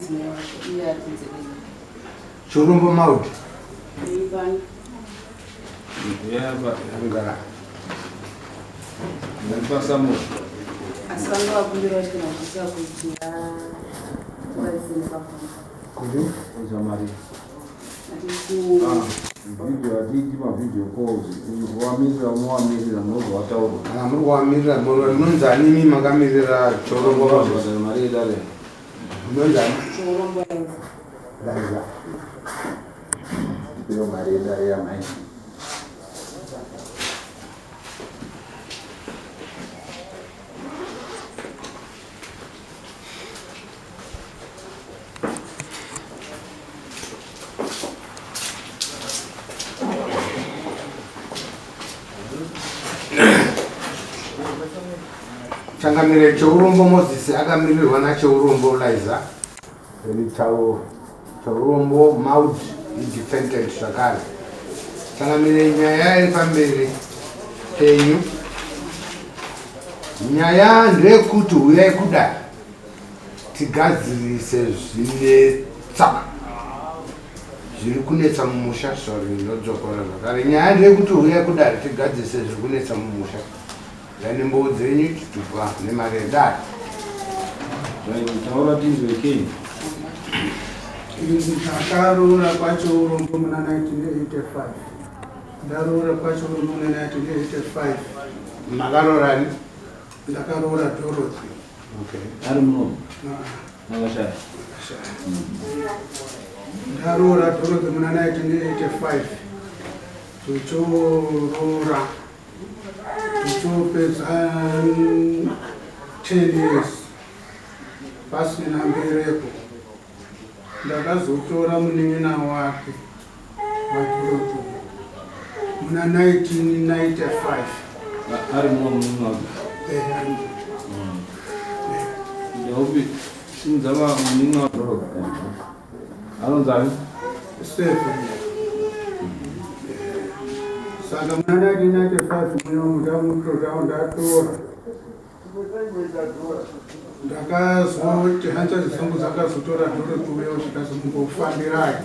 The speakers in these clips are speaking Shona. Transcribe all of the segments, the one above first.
Mudzimai wacho iye ari kunze kwenyika. Chirombo Maud. Ipano. Ngara. Asi vanga vakumbira kuti kana zvichiita kuti vaisine pafoni. Kuti? Video hatiiti mavideo calls wamirira unowamirira munozowataura. Kana muri kuwamirira munonzani imi makamirira Chorombo Moses? Mari yedare. Munonzani? Chorombo Liza. Liza. Iyo mari yedare yamai. Changamire Cheurombo Moses akamirirwa naCheurombo Liza Cheurombo Maud idefendant zvakare. Changamire nyaya iri pamberi penyu. Nyaya ndeyekuti huyai kudai tigadzirise zvinetsa zviri kunetsa mumusha. Sorry, ndodzokora zvakare. Nyaya ndeyekuti huyai kudare tigadzirise zviri kunetsa mumusha. Uyai nemboo dzenyu chitupa nemari yedare. Taura tinzwe kei. Ndakaroora kwaCheurombo muna 1985. Ndaroora kwaCheurombo muna 1985. Makaroorani? Ndakaroora Dorothy. Okay. Ari muno. Ah, Makashaya. Ndaroora Dorothy muna 1985. Tochoroora. Tochopedza 10 years pasina mbereko. Ndakazotora munin'ina wake waDorothy muna 1995. Ari muno munin'ina wake. Eh, ari muno. Ndaupi simudza munin'ina wa Dorothy. Anonzani? Seven. Saka muna 1995 muno ndamutora ndatora. Ndakazoti hanzvadzi dzangu dzakazotora Dorothy uya zvikazi mungofambirai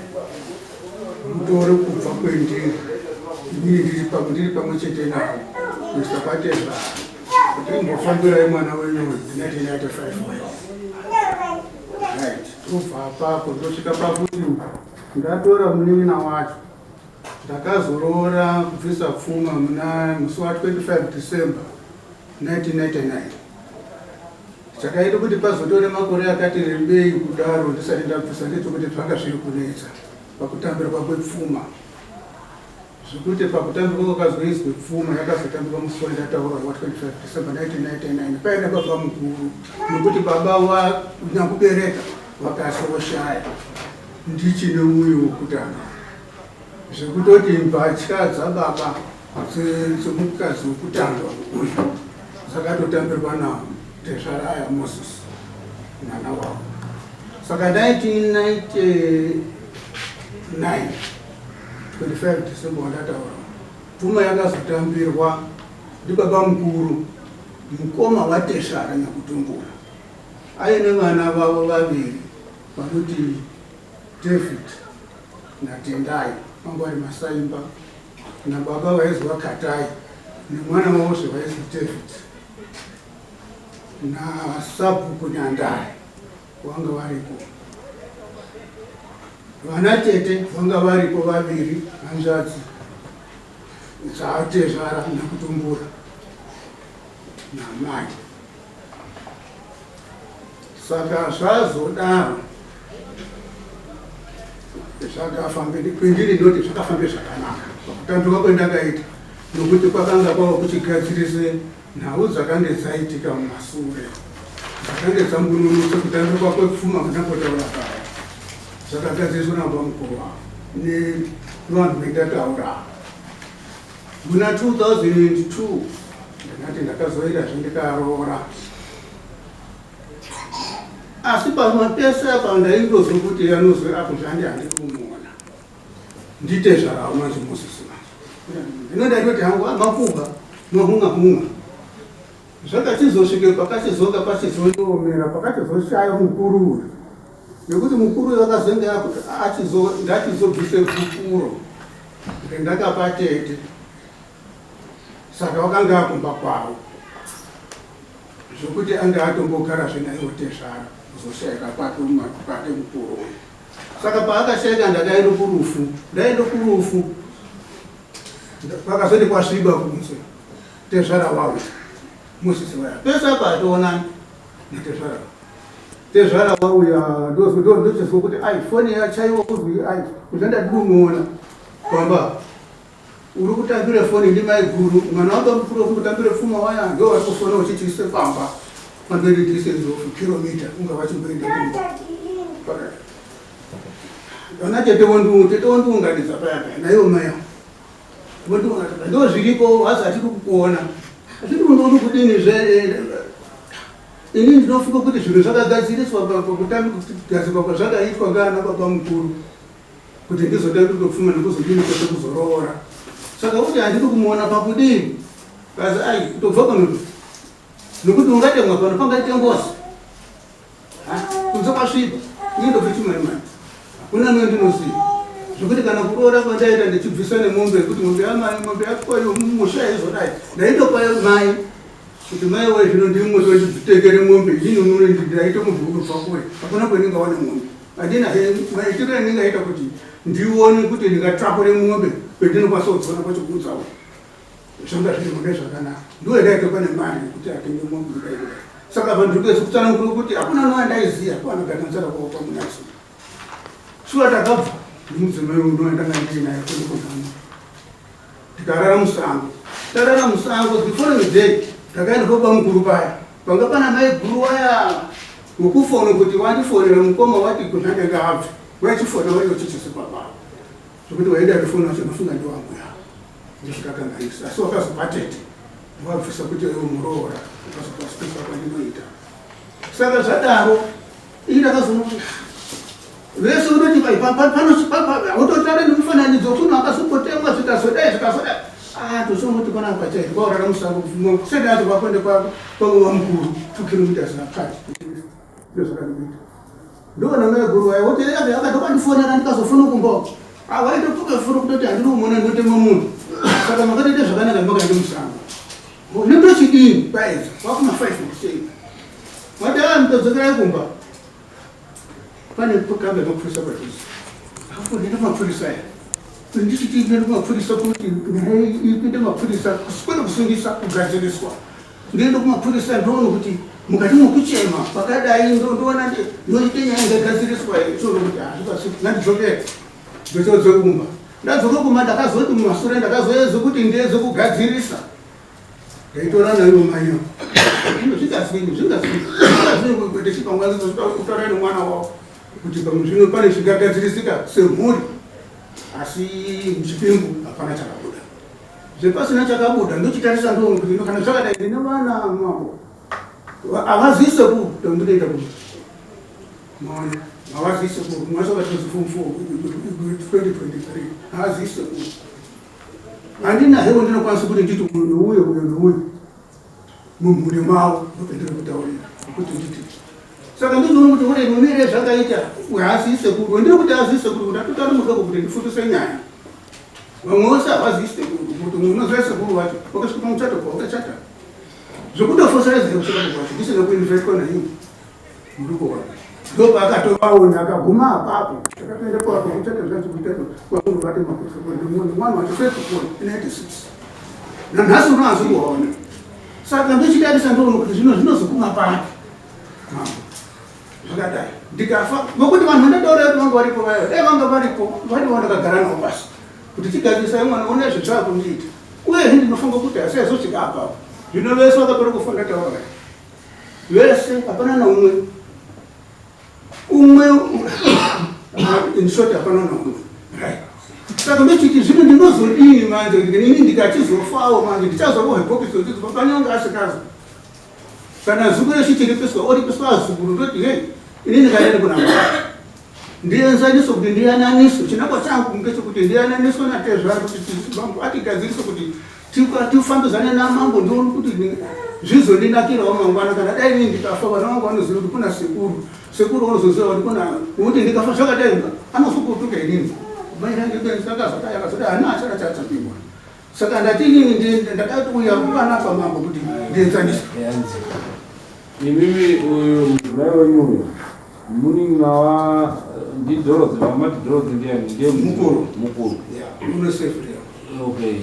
mutore kubva kwendiri inini ndiri pamwe ndiri pamwe chete navo kuisa kwatezvara kuti imbofambirai mwana wenyu 1995 uyo. Right. Tobva apapo ndosvika pakuti ndatora munin'ina wacho. Ndakazoroora kubvisa pfuma muna musi wa 25 December 1999. Chakaita kuti pazotore makore akati rebei kudaro ndisati ndabvisa ndechekuti zvanga zviri kunetsa pakutambirwa kwepfuma. Zvekuti pakutambirwa kwakazoizwe pfuma yakazotambirwa musi wandataura wa 25 December 1999 paine baba mukuru, nokuti baba wa nyakubereka vakasoshaya ndichine uyu wokutanga, zvekutoti mbatya dzababa dzemukadzi wokutanga uyu dzakatotambirwa nawo tezvara aya Moses mwana wavo. Saka 1999 25 December wandataura pfuma yakazotambirwa ndibaba mukuru mukoma watezvara nyakutumbura aine vana vavo vaviri vanoti David naTendai vanga vari masaimba nababa vaizwa Katai nemwana wavozve vaizwa David nasabhuku Nyandare vanga varipo. Vana tete vanga varipo vaviri hanzvadzi dzatezvara nakutumbura namai. Saka zvazodaro zvakafambe kwendiri ndoti zvakafambe zvakanaka pakutambirwa kwendakaita, nokuti kwakanga kwava kuchigadzirise nhau dzakange dzaitika mumasure dzakange dzambununutsa kutambirwa kwepfuma kundambotaura kare zvakagadziriswa nababa mukuru wavo nevanhu vendataura. Muna 2002 ndakati ndakazoita zvendikaroora, asi pamwe pese apa ndaindozwa kuti anozwe apo zvandi handiri kumuona nditezvarawo manje Moses manje ndino ndaitoti hangu makuga mahunga hunga zvakachizosvike pakachizoka pachizondiomera pakachizoshaya mukuru uyu. Nekuti mukuru uyu akazenge ndachizobvise gupuro rendakapa tete, saka wakanga akumba kwavo zvokuti anga atombogarazve naiwo tezvara kuzoshaika kwake kwake mukuru uyu. Saka paakashaika ndakaenda kurufu, ndaenda kurufu kwakazoti kwasviba kunze tezvara wauya Mosesi waya pese apa ationani natezvara tezvara wauya ndochizwa kuti ai foni yachaiwa kuzwi ai kuti ndadumuona kwamba uri kutambira foni ndimai guru mwana wako mukuru uri kutambira pfuma waya ndo vari kufona uchichiise pamba pamberi distance of kilomita unga vachimboenda kumba vana tete wondiunganidza paya paya naiwo mai avo Ndo zviripo hazi hatiri kukuona. Zviri kunoona kudini zve ini ndinofunga kuti zvinhu zvakagadziriswa pakutanga kwazvakaitwa ngaana baba mukuru kuti ndizotanga kutopfuma nekuzodini kwete kuzoroora. Saka kuti handiri kumuona pakudini kazi ai kutobva pano nokuti ungatemwa pano pangaite ngozi. Kunze kwasviba ini ndobva chimaimai kuna mwe ndinoziva zvekuti kana kuroora kwandaita ndichibvisa nemombe yekuti mombe yamai mombe yakoyo mumusha izodai ndaitopa mai kuti mai woye zvino ndimwe tonditengere mombe inini unono ndaita munhu unobva kure hakuna kwendingawane mombe handina maitiro andingaita kuti ndione kuti ndingatakure mombe kwendinokwanisa kudziona kwacho kuudzawo Zvanga zviri mune zvakanaka. Ndiwe ndaitopa nemari yekuti atenge mombe kudai kudai. Saka vanhu ndikuedza kutsanangura kuti hakuna noandaiziva kwanogara nzara kwavo kwamunatso. Shuwa takabva nemudzimai uno wandanga ndiinaye kuno kunhamo. Tikarara musango. Tarara musango the following day takaenda kwababa mukuru paya. Panga pana mai guru waya wekufona kuti wandifonera mukoma wati kunhande ngaabve. Waichifona waiyochichisi baba. Zvekuti waida kufona wacho unofunga ndiwambuya. Ndozvikakanganisa asi wakazopa tete wabvisa kuti iwe muroora ukazopa spesa kwandinoita. Saka zvadaro ini ndakazoona kuti vese unoti panoutotara nemufananidzo kuno akazopotemwa zvikazodai zvikazodai ah, tozoona kuti pana pachaiti kwaurara musango kusati acho kwakuende kwangova mukuru 2 kilometers apart ndozvakandikuita Ndoona mai guru waye woti yake akatokandifonera ndikazofona kumba uko. Ah waitopuka furo kutoti handiri kumuona ndinotema munhu. Saka makatoita zvakanaka makaenda musango. Ndochidini paedza kwakuma 5 kusei. Wati ah mutodzokerai kumba. Pane kamba yemapurisa padhuze. Apo ndine mapurisa aya. Ndichiti ndine mapurisa kuti nyaya ipinde mapurisa kwete kusungisa kugadziriswa. Ndoenda kumapurisa ndoona kuti mukati mokuchema kwakadai ndoona ndoite nyaya ingagadziriswa here toona kuti hazvikasi ngandidzokere ndochodzoka kumba ndadzoka kumba ndakazoti mumasure ndakazoedza kuti ndiedze kugadzirisa ndaitora naivo maiyo zvino zvingasini zvingasini zvingasini ndichipamwe nemwana wavo kuti pamwe zvino pane zvingagadzirisika semhuri asi muchipingu hapana chakabuda Zvepasina chakabuda ndochitarisa ndoona kuti kana zvakadai ndine vana mambo havazii sekuru ndinoita kuti maona havazii sekuru mwacho vachinozi form 4 2023 havazii sekuru handina hewo ndinokwanisa kuti nditi uyu nouyo uyo nouyo mumhuri mavo ndopendiri kutaurira kuti nditi saka ndizoona kuti ure mumire zvakaita haazii sekuru ndiri kuti haazii sekuru ndatotaura mudoko kuti ndifundise nyaya Vamwe vose havazivi sekuru kuti munhu unoziva sekuru wacho wakasvika pamuchato pawakachata zvekutofoseredza kuchikato kwacho ndisina kuinvestwa naiye muduku wake ndopaakatovaona akaguma apapo takatoenda kwapo kuchata zvacho kuchato kwakuru vate makusa mwana wacho first born in 96 nanhasi uno hazi kuvaona saka ndochitarisa ndoona kuti zvino zvinozoguma papi mambo zvakadai ndikafa nokuti vanhu vandataura kuti vanga varipo vaya dai vanga varipo varivo ndakagara navo pasi kuti tigadzirisai mwana ona izvo zvaakundiita uye ndinofunga kuti asi aizosvika apapo zvino vese vakapera kufa ndataura vaya vese hapana naumwe umwe in short hapana naumwe right saka ndochiti zvino ndinozodini manje ini ndikachizofawo manje ndichazovohe bhokisi kuti panyonga asikazo Kana zukuru rechichiripiswa oripiswa azukuru ndoti hei ini ndikaenda kuna mwari ndienzaniso kuti ndiyananiswe chinangwa changu ngechekuti ndiyananiswe natezvara kuti bambo atigadzirise kuti Tifambidzane namambo ndione kuti zvizondinakirawo mangwana kana dai ini ndikafa vana vangu vanoziva kuti kuna sekuru. Sekuru vanozoziva kuti kuna kuti ndikafa zvakadai anozokutuka inini. Mai akazodai akazodai hana achada chaachapihwa. Saka ndati inini ndakauya panapa mambo kuti ndienzaniswe. Imimi uyu mudzimai wenyu uyu munin'ina wa ndiDorothy vamati Dorothy ndiyani ndiye mukuru mukuru. Yeah, unosefuria. Okay.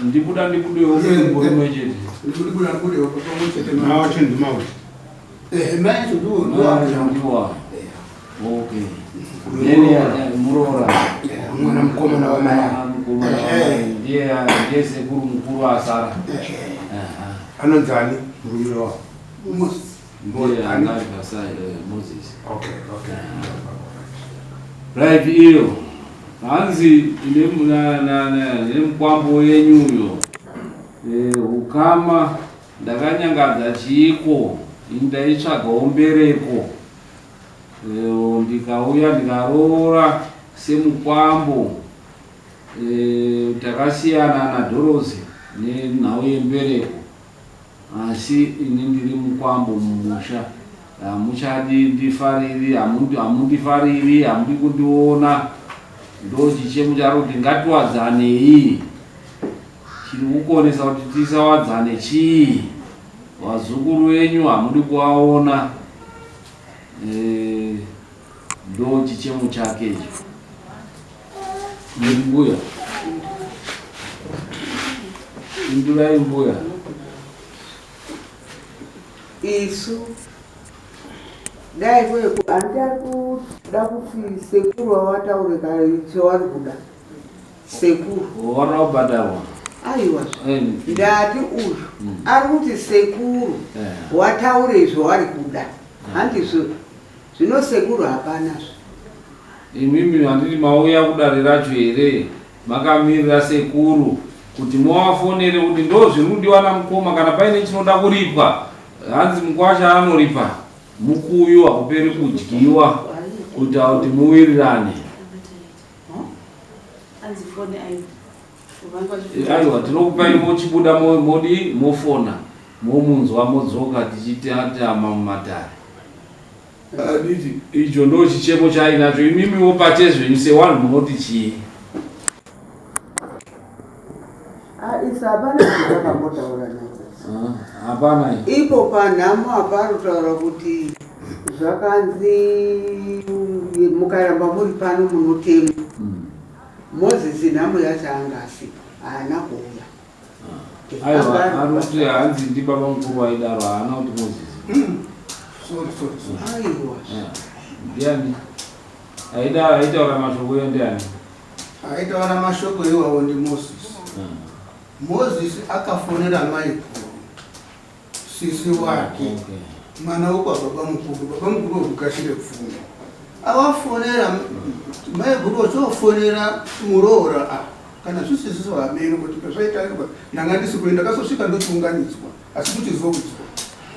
Ndibuda ndibudewo murume chete. Ndibuda ndibudewo pamwe chete. Mawa chindimawe. Eh, mai acho ndiwo ndiwo. Okay. Then muroora. Mwana mukomana wamai. Mukomana wamai. Ndiye ndiye sekuru mukuru asara. Anonzi ani murume wavo? Moses. Ndiye anga ari pasai Moses. Okay, okay. Right iyo. Hanzi nemukwambo wenyu uyo. Ukama ndakanyangadza chiiko ini ndaitsvagawo mbereko. Ndikauya ndikaroora semukwambo. Takasiyana naDhorosi nenhau yembereko. Asi ini ndiri mukwambo mumusha. Hamuchadi ndifariri, hamundifariri, hamudi kundiona. Ndo chichemo charo kuti ngatiwadzanei. Chiri kukonesa kuti tisawadzane chii? Vazukuru venyu hamudi kuvaona. Ndo chichemo chake icho. Mbuya. Indurai mbuya. Isu dai kweku handari kuda kuti sekuru vawataure chevari kuda sekuru Wana kubhadharwa. Aiwa, ndati uyu ari kuti sekuru wataure zvavari kuda, handizvo zvino sekuru hapanazvo. Imimi handiti mauya kudare racho here makamirira sekuru kuti muvafonere kuti ndo zviri kudiwa namukoma kana paine chinoda kuripwa hanzi mukwasha anoripa mukuyu hakuperi kudyiwa kuita kuti muwirirane. Aiwa tinokupai mochibuda modi mofona momunzwa modzoka tichitama mumatare. Handiti icho ndo chichemo chaainacho imimiwo pachezvenyu sewanhu munoti chii? Isa hapana zvatakambotaura naye. Hapana. Ipo panhamo aparutaura kuti zvakanzi mukaramba muri pano munotemwa. Moses nhamo yacho anga asipo, haana kuuya. Aiwa anoti hanzi ndibaba mukuru waidaro haana kuti Moses. Sorry, sorry, sorry. Aiwa. Ndiani? Aida aitaura mashoko iwo ndiani? Aitaura mashoko iwawo ndi Moses. Moses akafonera maikuru sisi wake. Okay. Mwana wekwa baba mukuru, baba mukuru wekugashire pfuma. Awafonera maiguru wachofonera muroora ah kana zvisisiso hameno kuti pazvaita ndanga ndisi kuenda ndakazosvika ndochiunganidzwa asi kuti zoudzwa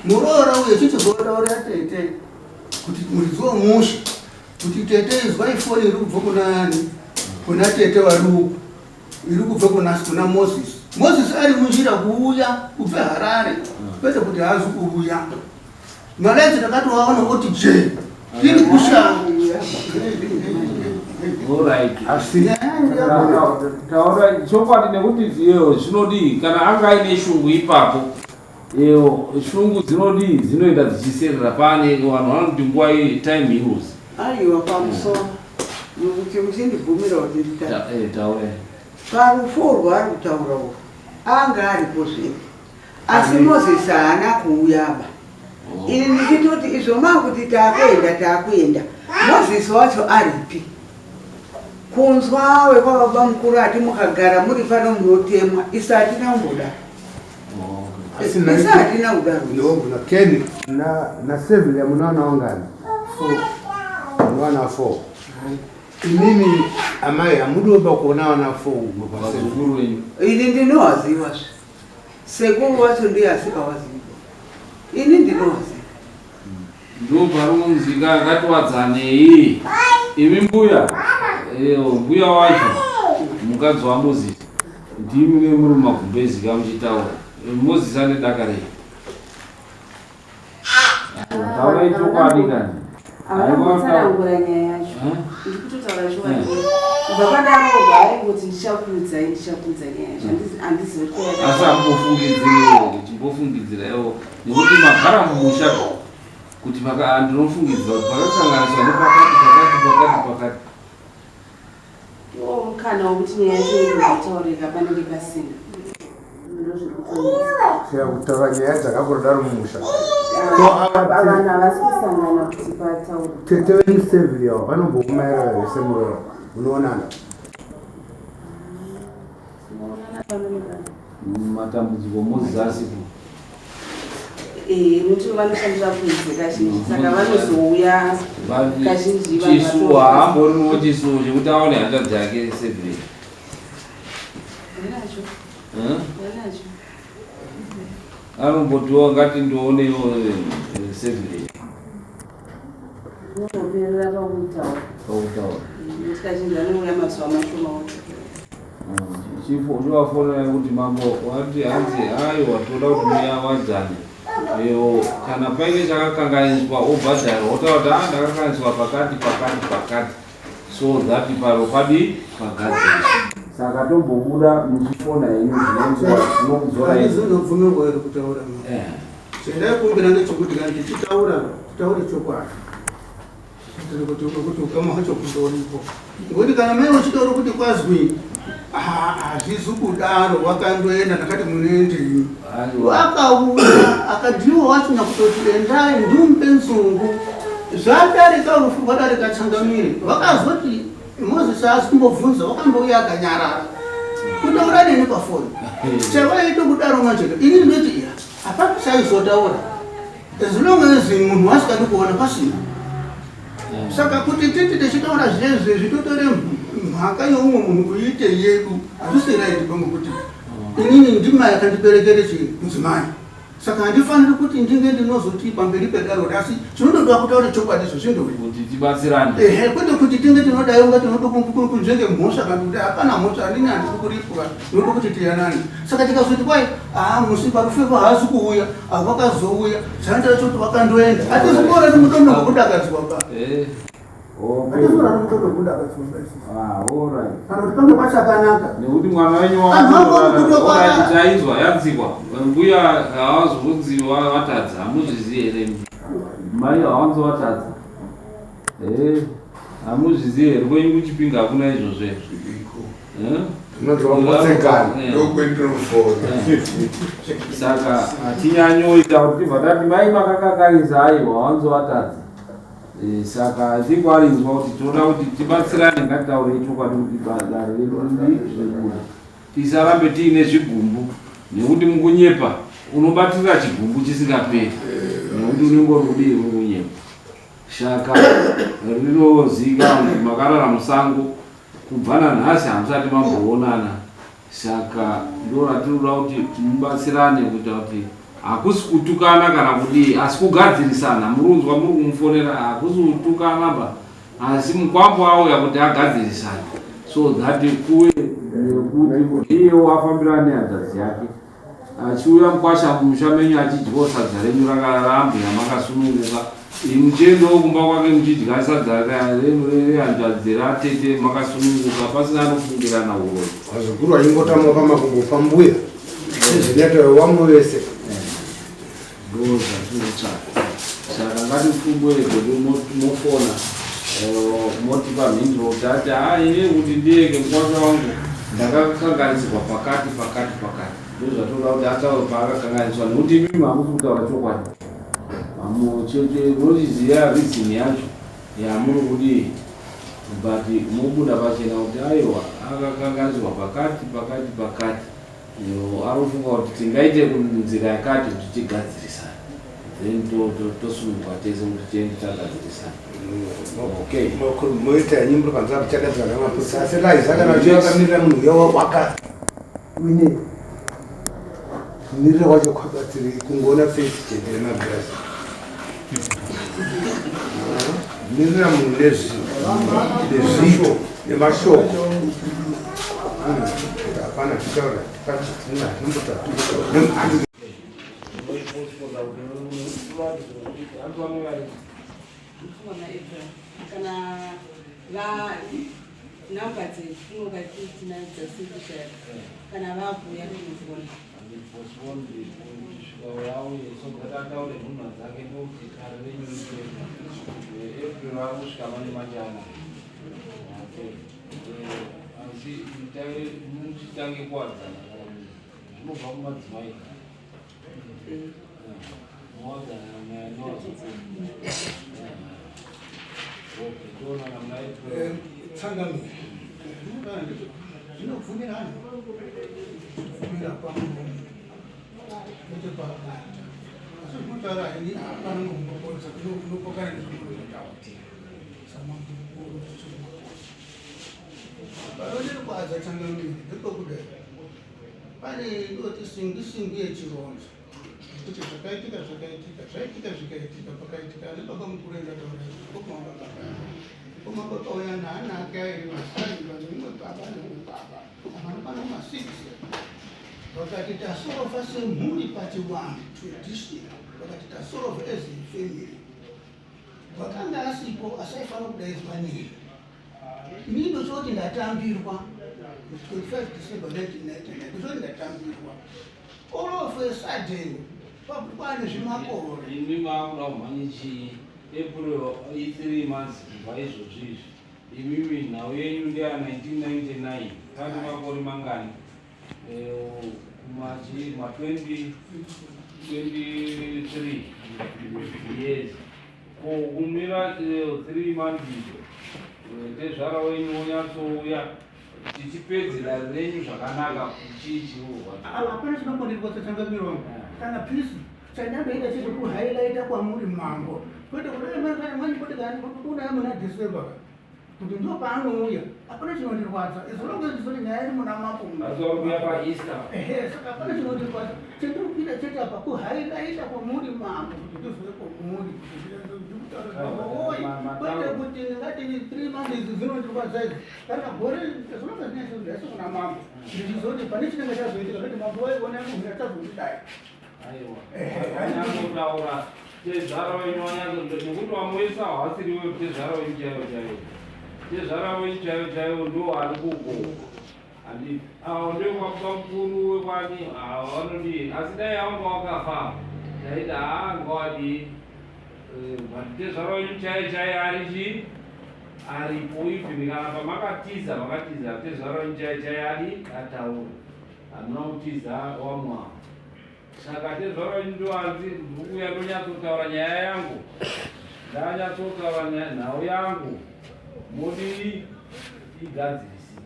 muroora uye chichizotaurira tete kuti muridzi wemusha kuti tete izwai foni iri kubva kunani kuna tete vari uku iri kubva kuna Moses. Moses ari munjira kuuya kubva Harare kwete kuti haazi kuuya. Malaiti takatovaona oti je tiri kusha. Alright. Asi taura chokwadi nekuti iyo zvinodii kana anga aine shungu ipapo iyo shungu dzinodii dzinoenda dzichiserera pane vanhu vanoti nguva iyi time heals. Aiwa pamusoro kuti muchindibvumira kuti nditaure. Taure. Parufu rwaari kutaura urwu anga aripo zvedi asi Moses haana kuuyaba. Ini ndichitoti izvo makuti taakuenda taakuenda Moses wacho aripi? Kunzwa wekwababa mukuru ati mukagara muri pano munotemwa isu hatina kumbodaro. Isu hatina kudaro. Ndinogona Ken na Sevilla munaona wangani? 4. Munaona 4. Imimi amai hamudoba kuona vana 4 vazukuru venyu. Ini ndinowaziva zve. Sekuru wacho ndiye asikawazivi. Ini ndinowaziva. Ndo parunzi ngatiwadzanei. Imi mbuya. Eyo mbuya wacho mukadzi waMoses. Ndimi ne muri mumagumbezi ka muchitaura. Moses ane daka rei? Taurai chokwadi kani. Havana nyaya yacho. Ndikutotaura chokwadi. Kubva pandaroorwa aingoti ndichakuudzai ndichakuudzai nyaya yacho. Handizivi kuti Asi hambofungidziriwo, chimbofungidziraiwo nekuti magara mumusha kuti maka ndinofungidzira kuti pakakanganiswa nepakati pakati pakati pakati. Iwo mukana wekuti nyaya yacho inozotaurika panenge pasina. Ndozviri kutaura nyaya dzakakudaro mumusha. Vanhu havasi kusangana kuti pataure. Tete venyu Seville avo vanombokumaira here semuroora? Munoonana? Tinoonana pano nepano. Matambudziko mozasi ku. Eh, nokuti vanoshandira kunze kazhinji saka vanozouya kazhinji vanhu Chisuwo haamboriniwo chisuwo chekuti aone hanzvadzi yake Seville. Vanacho, vanacho. Anombotiwo ngati ndionewo Seville. Zvinoperera pakutaura. Pakutaura. Nokuti kazhinji vanouya mazuva mashoma vodzokera. Chivafonera kuti mambo wati hanzi aiwa toda kuti muyawadzane. Ewo kana paine chakakanganiswa obhadhara wotaura kuti ah ndakakanganiswa pakati pakati pakati so that paro padi pagadzirwa. Saka tombobuda muchifona henyu zvinenguva tinokudzora Handizi unobvumirwa here kutaura ma. Eh. Chendaikumbira ndechekuti kana tichitaura titaure chokwadi. Kuitira kuti kuti ukama hwacho kundoripo. Ngokuti kana mai uchitaura kuti kwazwi hazvizi kudaro wakandoenda ndakati munoendei. Wakauya akadiwa wacho nyakutoti endai ndimupe nzungu. Zvadarika rufu rwadarika changamire. Vakazoti Moses haasi kumbobvunza wakambouya akanyarara. Kutaura neni pafoni. Chavaita kudaro manje ini ndinoti iya hapana chaizotaura. As long as munhu wasikadi kuona pasina. Saka kuti titi tichitaura zvezvezvi totore mhaka yeumwe munhu kuiite yedu hazvisi right pamwe kuti inini ndimai akandiberekere chii mudzimai. Saka handifaniri kuti ndinge ndinozoti pamberi pedaro asi chinondoda kutaura chokwadi izvo zvindori. Kuti tibatsirane. Ehe, kwete kuti tinge tinodai unga tinoda kunzvenge mhosva kana kuti hapana mhosva anini handisi kuripwa ndinoda kuti tiyanane. Saka tikazoti kwai haa musi parufevo haasi kuuya havakazouya zvanoita choti vakandoenda hatisi kuona kuti mutondo wekudakadzwa ba. Eh. Okay. Hatisi kuona kuti mutondo wekudakadzwa ba isusu. Ah, all right. Kana kuti pange pachakanaka. Nekuti mwana wenyu Vanhu vangori kutokwana. wachaizwa yanzikwa mbuya havazobvunzi vatadza hamuzvizivi here mai havanzi vatadza Eh, hamuzvizivi here kwenyu kuchipinga hakuna izvozvo here Eh? Zvinonzi wamotsekana. Eh. Ndokwendinofona. Saka hatinyanyoita kuti tibva tati mai makakakanisa aiwa wanzi watadza. Eh, saka ndikwarinzwa kuti tinoda kuti tibatsirane ngatitaurei chokwadi kuti dare redu ribude tisarambe tiine zvigumbu nekuti mukunyepa unobatirira chigumbu chisingaperi nekuti unenge uri kudii uri kunyepa. Saka rinozivikanwa kuti makarara musango kubva nanhasi hamusati mamboonana Saka ndoratinoda kuti mubatsirane kuita kuti hakusi kutukana kana kudii asi kugadzirisana. Murunzwa muri kumufonera hakusi kutukana ba asi mukwambo auya kuti agadzirisane so that kuve nekuti iyewo afambirane nehanzvadzi yake achiuya mukwasha mumusha menyu achidyawo sadza renyu rakambuya makasununguka muchiendawo kumba kwake muchidya sadza rehanzvadzi ratete makasununguka pasina anofungirana uroyi. Vazukuru vachingotama pamakumbo pambuya sezvinoita vamwe vese. Ndo zvatinotsvaka. Saka ngatifungwe godo mofona motipa mhinduro kuti ati haa ini kuti ndiyeke mukwasha wangu ndakakanganisirwa pakati pakati pakati. Ndozvatoda kuti ataure paakakanganiswa nekuti imimi hamusi kutaura chokwadi. Munochiziva reason yacho yamuri kudii but mobuda pachena kuti aiwa akakanganiswa pakati pakati pakati. Arofunga kuti tingaite nzira yakati kuti tigadzirisane then tosununguka tese kuti tiende tagadzirisana. Okay. Moita henyu muri panze apo chagadzira namapurisa asi Laiza kana uchiva wakamirira munhu uya waka uine kumirira kwacho kwabatsirei kungoona face chete nemagirazi. Mirira munhu nezviito nemashoko. Hapana tichaura. Kana va namba dzetinonga tinadzo dzasikushaya kana vakuuya tinofona. Asi muchitange kuwadzana zvinobva kumadzimai mowadzana toonana muna April. Tsangamire zvinobvumirana kubvumira pamurume kwete paakaita, asi zvinotaura ini hapana nokumbokonza kunopokana nezvinotaura samambo mukuru. Panodiri kwadza, tsangamire, ndepekudai pane inoti singwi singwi yechironzo kuti zvakaitika zvakaitika zvaitika zvikaitika pakaitika ane baba mukuru endataura koma baba koma baba uya naana ake airi masai vanemumwe baba nemumwe baba vanokwana ma6. Vakati tasorova semhuri pachivanhu, tradition. Vakati tasorova as a family, vakanga asipo asaifanira kudaidzwa nini. Ini ndosoti ndatambirwa 25 December 1999, ndosoti ndatambirwa. All of a sudden kwane zvimakore. Imi maakuda kumhanya chii? April i3 months kubva izvozvi izvi. Imimi nhau yenyu ndeya 1999, pane makore mangani? Kumachi ma 2023 years. Ko kumira 3 months izvo, tezvara wenyu wonyatsouya tichipedzera renyu zvakanaka, chii chiurwa? Hapana chinokondirwa, changamire wangu, kana peace. Chandandoita chete kuhighlighta kwamuri mambo, kwete kuti muna December kuti ndo paanouya. Hapana chinondirwadza as long as ndizoti nyaya iri muna mambo. Asi wakuya paEaster. Ehe, saka hapana chinondirwadza. Chendiri kuita chete apa kuhighlighta kwamuri mambo, kuti ndizwe kwamuri ndikutaura, kwete kuti ndingati 3 months idzi dzinondirwadza idzi kana gore as long as ndinyatsondaise kuna mambo, ndichizoti pane chinenge chazoitika kuti mambo waiona munhu yachazondidai. Aiwa, wanyatsotaura tezvara wenyu, wanyatso nekuti wamuisa havasiriwe tezvara wenyu chaivo chaivo. Tezvara wenyu chaivo chaivo ndo ari kuko, handi avo ndekwababa mukuru wekwani ava vanodii? Asi dai vanga wakafa taiti haa ngawadii, but tezvara wenyu chaiyo chaiyo ari chii? Aripo. Even kana pamakatiza, makatiza, tezvara wenyu chaiyo chaiyo adi ataura, hamuna kutiza wamwa. Saka tezvara wenyu ndoanzi ndikuuya ndonyatsotaura nyaya yangu, ndanyatsotaura nhau yangu, modii igadzirisi.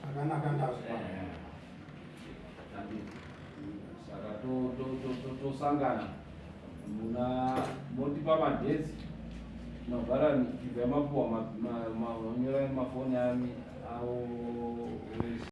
Zvakanaka, ndazwa. Saka tosangana muna motipa madates mabharani tibva mapuwa manyorai mafoni ami avo.